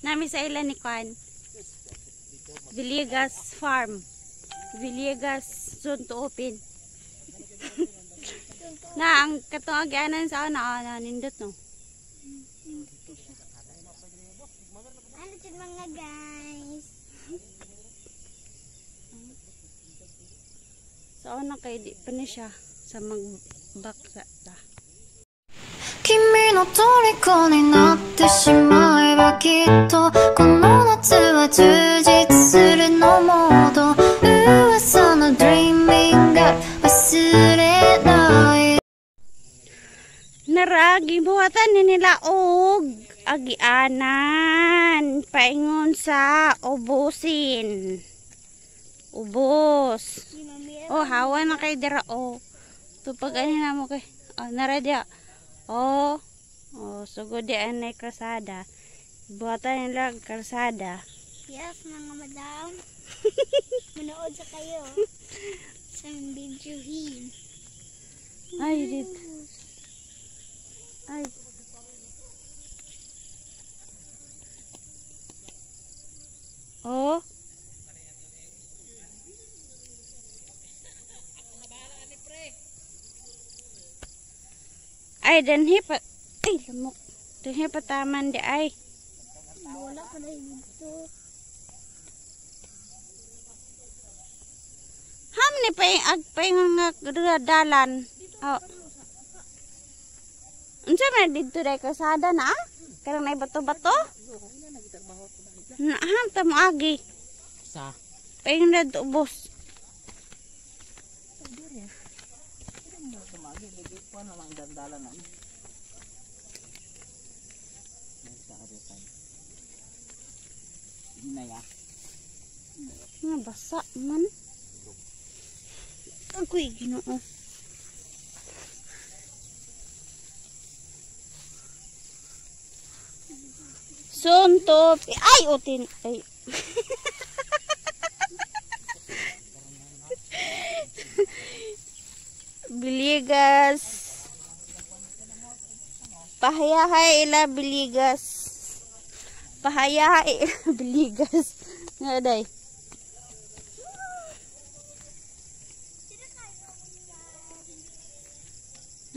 Nami sa ilan ni Kwan. Villegas Farm. Villegas soon to open. Na ang katong agyanan sa ana na nindot no. Ano dyan mga guys? Sa una kay di pa ni siya sa magbaksa ta. 君の虜になってしまえばきっとこの夏は充実するのもっと噂の Dreaming が忘れない Nara gibuhatan ni nila og agianan paingon sa ubusin. Ubos. Oh, hawa na kay dira oh. Tupag ani na mo kay. Oh, nara dia. Oh. Oh, sugod di anay kalsada. Buhatan nila og kalsada. Yes, mga madam. Manood sa kayo. Sa videohin. Ay, dito. Ay. Oh. Ay, danhi pa. Ay, lamok. Danhi pa taman di ay. Wala pa na dito. Ham ni pa yung agpay nga dalan. Oh. Unsa man didto day kalsada na? Karang nay bato-bato? Na ham ta mo agi. Sa Paingon na ubos. Nga basa man. Agoy, Ginoo. Sunto. Ay, utin. Ay. Biligas. Pahayahay ila biligas. Pahayahay ila biligas. Nga day.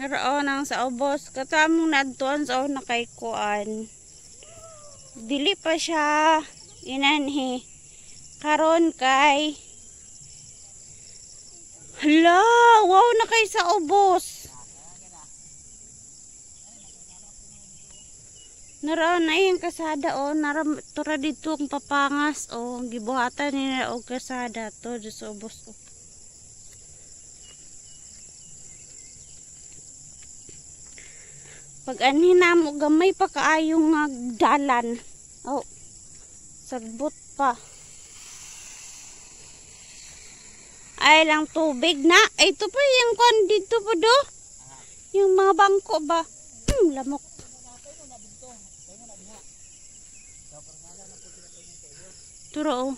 Naroon ang sa ubos. Katamong nadtuan sa una kay kuan. Dili pa siya inanhi. Karon kay hala, wow na kay sa ubos. Naroon na yung kasada o, oh. Nara tura dito ang papangas o, oh. Gibuhatan nila og kasada to sa ubos o. Oh. Pag anhi na mo gamay pa kaayo nga dalan. Oh. Sagbot pa. Ay lang tubig na. Ay, ito pa yung kwan dito po do. Yung mga bangko ba? Lamok. Turo oh.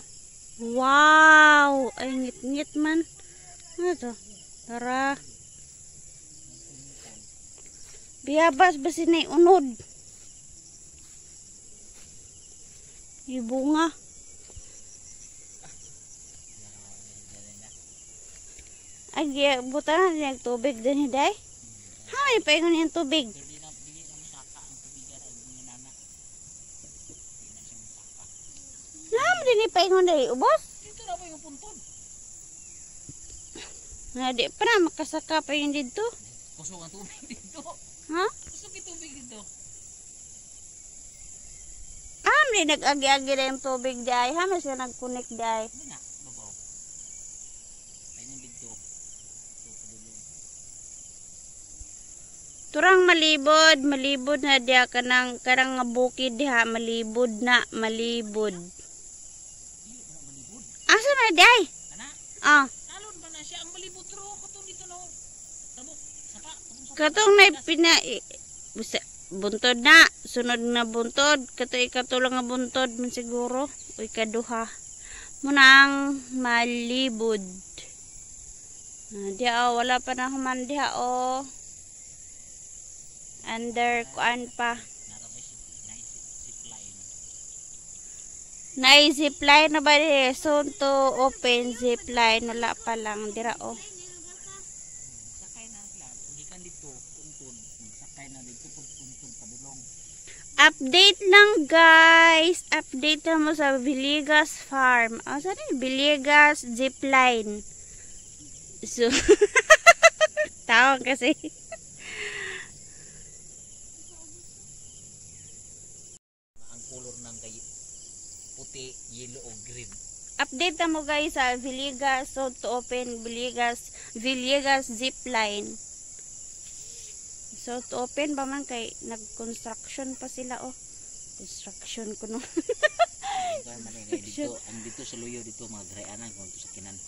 Wow! Ay ngit-ngit man. Ano to? Tara. Biyabas ba sinay unod? Ibunga. Ay, buta na din tubig din hiday. Ha, may paingon yung tubig. Naam din paingon dahil ubos. Dito na ba yung puntod? Na di pa na makasaka pa yun dito. Kusog ang tubig dito. Ha? Kusog yung tubig dito. Ah, may nag-agi-agi na yung tubig day. Ha, mas na nag-connect day. Ano na? Babaw. Paingon dito. Turang malibod, malibod na diya kanang karang nga bukid diha, malibod na, malibod. Asa man day? Ana? Ah. Talon ba na siya ang malibod ro katong dito no. Tabok, sapa, katong sapa. Katong nay pina buntod na, sunod na buntod, kato ikatulo nga buntod man siguro, o ikaduha. Munang malibod. Diha oh, wala pa na human diha oh. Under kuan pa. Naay zipline na ba di? Soon to open zipline. Wala pa lang. Dira oh. Sakay na sila. Gikan dito, puntun. Sakay na dito pag puntun padulong. Update lang guys. Update na mo sa Villegas Farm. Oh, saan yun? Villegas Zipline. So, tawag kasi. Ang color ng kay puti, yellow o green. Update na mo guys sa Villegas. So, to open Villegas Zipline. So, to open pa man kay nag-construction pa sila oh. Construction ko no. Dito, ang dito sa Luyo dito mga grayanan kung ito sa kinan.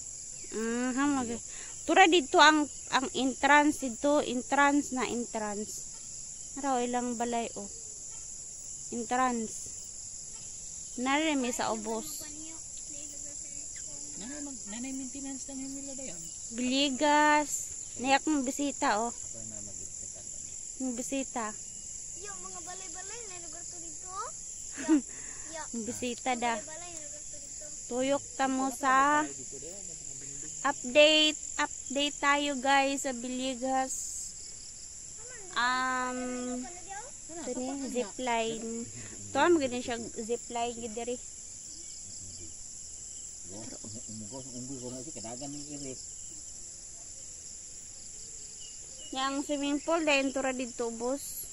Tura dito ang entrance dito, entrance na entrance. Araw ilang balay oh. Entrance. Nare mi sa ubos. Nanay maintenance na nila dayon. Villegas. Nayak mong bisita oh. Mong bisita. Yo, mga balay-balay na lugar to dito. Yo, Mong bisita da. balay na lugar to dito. Tuyok ta mo sa update. Update tayo guys sa Villegas. Ito ni, zipline. Ito ang maganda siya zipline gid diri. Yang swimming pool dahil tura dito boss.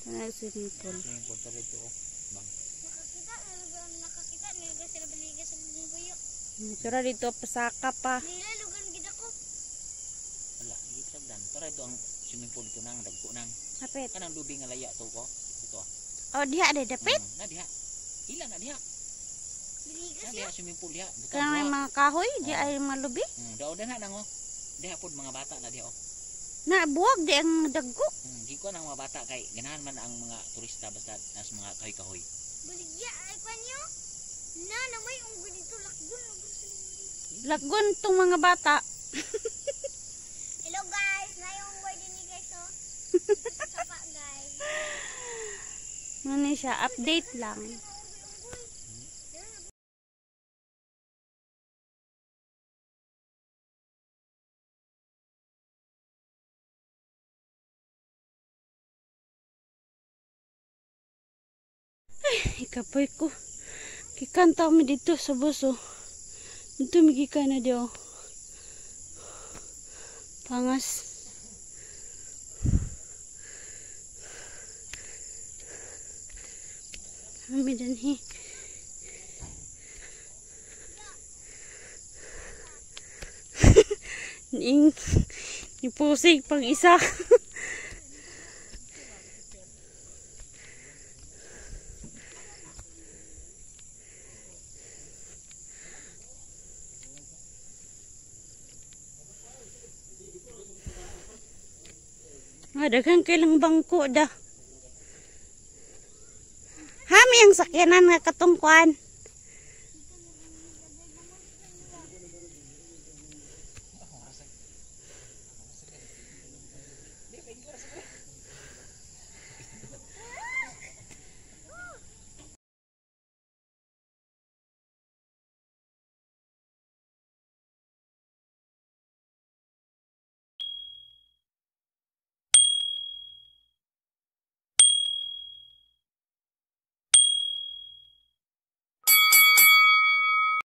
Ito na yung swimming pool. Swimming pool ta dito oh. Bang. Nakakita na lugar sila Villegas sa Bumbuyo. Tura dito pasaka pa. Nila lugar gid ako. Ala, higit sagdan. Tura ito ang swimming pool dito nang dagko nang. Hapit. Kanang lubi nga laya to ko. Ito ah. Oh diha de dapit. Na diha. Ila na diha. Villegas Na diha swimming pool diha. Butang Kanang may duha. mga kahoy di ay mga lubi. Daw na nang oh. Diha pod mga bata na diha oh. Na buwag di ang dagko. Di ko ang mga bata kay ganahan man ang mga turista basta nas mga kahoy-kahoy. Baligya ay panyo. Na na may unggoy dito lakgon. Lagon tong mga bata. Hello guys, na yung unggoy din ni guys oh. Sapa guys. Ano siya, update lang. Ay, ikapoy ko. Kikanta mi dito sa buso. Dito mi gikan na diyo. Pangas. Ami dinhi. Ning ipusig pang isa. Daghan kay lang bangko da. Hami ang sakyanan nga katungkuan.